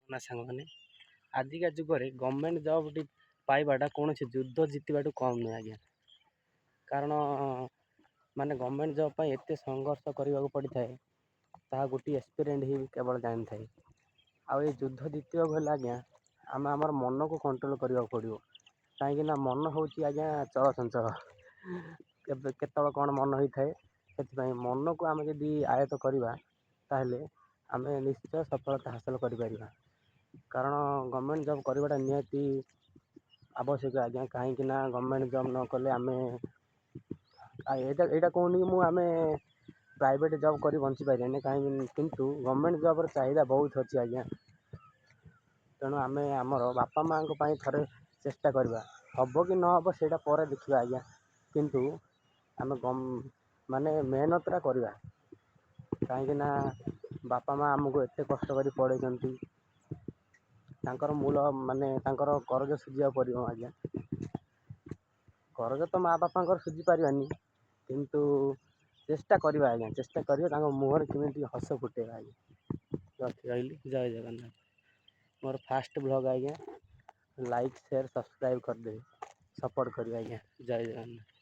ନା ସାଙ୍ଗମାନେ, ଆଜିକା ଯୁଗରେ ଗଭର୍ଣ୍ଣମେଣ୍ଟ ଜବ୍ଟି ପାଇବାଟା କୌଣସି ଯୁଦ୍ଧ ଜିତିବାଠୁ କମ୍ ନୁହେଁ ଆଜ୍ଞା। କାରଣ ମାନେ ଗଭର୍ଣ୍ଣମେଣ୍ଟ ଜବ୍ ପାଇଁ ଏତେ ସଂଘର୍ଷ କରିବାକୁ ପଡ଼ିଥାଏ, ତାହା ଗୋଟିଏ ଆସ୍ପିରାଣ୍ଟ ହିଁ କେବଳ ଜାଣିଥାଏ। ଆଉ ଏ ଯୁଦ୍ଧ ଜିତିବାକୁ ହେଲେ ଆଜ୍ଞା, ଆମେ ଆମର ମନକୁ କଣ୍ଟ୍ରୋଲ୍ କରିବାକୁ ପଡ଼ିବ, କାହିଁକିନା ମନ ହେଉଛି ଆଜ୍ଞା ଚଳଚଞ୍ଚଳ। କେବେ କେତେବେଳେ କ'ଣ ମନ ହେଇଥାଏ। ସେଥିପାଇଁ ମନକୁ ଆମେ ଯଦି ଆୟତ କରିବା, ତାହେଲେ ଆମେ ନିଶ୍ଚୟ ସଫଳତା ହାସଲ କରିପାରିବା। କାରଣ ଗଭର୍ଣ୍ଣମେଣ୍ଟ ଜବ୍ କରିବାଟା ନିହାତି ଆବଶ୍ୟକ ଆଜ୍ଞା, କାହିଁକିନା ଗଭର୍ଣ୍ଣମେଣ୍ଟ ଜବ୍ ନ କଲେ ଆମେ ଏଇଟା କହୁନି କି ମୁଁ ଆମେ ପ୍ରାଇଭେଟ୍ ଜବ୍ କରି ବଞ୍ଚିପାରିବାନି କାହିଁକି, କିନ୍ତୁ ଗଭର୍ଣ୍ଣମେଣ୍ଟ ଜବ୍ର ଚାହିଦା ବହୁତ ଅଛି ଆଜ୍ଞା। ତେଣୁ ଆମେ ଆମର ବାପା ମାଆଙ୍କ ପାଇଁ ଥରେ ଚେଷ୍ଟା କରିବା। ହେବ କି ନହେବ ସେଇଟା ପରେ ଦେଖିବା ଆଜ୍ଞା, କିନ୍ତୁ ଆମେ ମାନେ ମେହନତଟା କରିବା, କାହିଁକିନା ବାପା ମା' ଆମକୁ ଏତେ କଷ୍ଟ କରି ପଢ଼େଇଛନ୍ତି। ତାଙ୍କର ମୂଲ ମାନେ ତାଙ୍କର କରଜ ଶୁଝିବାକୁ ପଡ଼ିବ ଆଜ୍ଞା। କରଜ ତ ମା' ବାପାଙ୍କର ଶୁଝି ପାରିବାନି, କିନ୍ତୁ ଚେଷ୍ଟା କରିବା ଆଜ୍ଞା। ଚେଷ୍ଟା କରିବା ତାଙ୍କ ମୁହଁରେ କେମିତି ହସ ଫୁଟେଇବା ଆଜ୍ଞା। ରଖି ରହିଲି, ଜୟ ଜଗନ୍ନାଥ। ମୋର ଫାଷ୍ଟ ବ୍ଲଗ୍ ଆଜ୍ଞା, ଲାଇକ୍, ସେୟାର, ସବସ୍କ୍ରାଇବ୍ କରିଦେବେ, ସପୋର୍ଟ କରିବେ ଆଜ୍ଞା। ଜୟ ଜଗନ୍ନାଥ।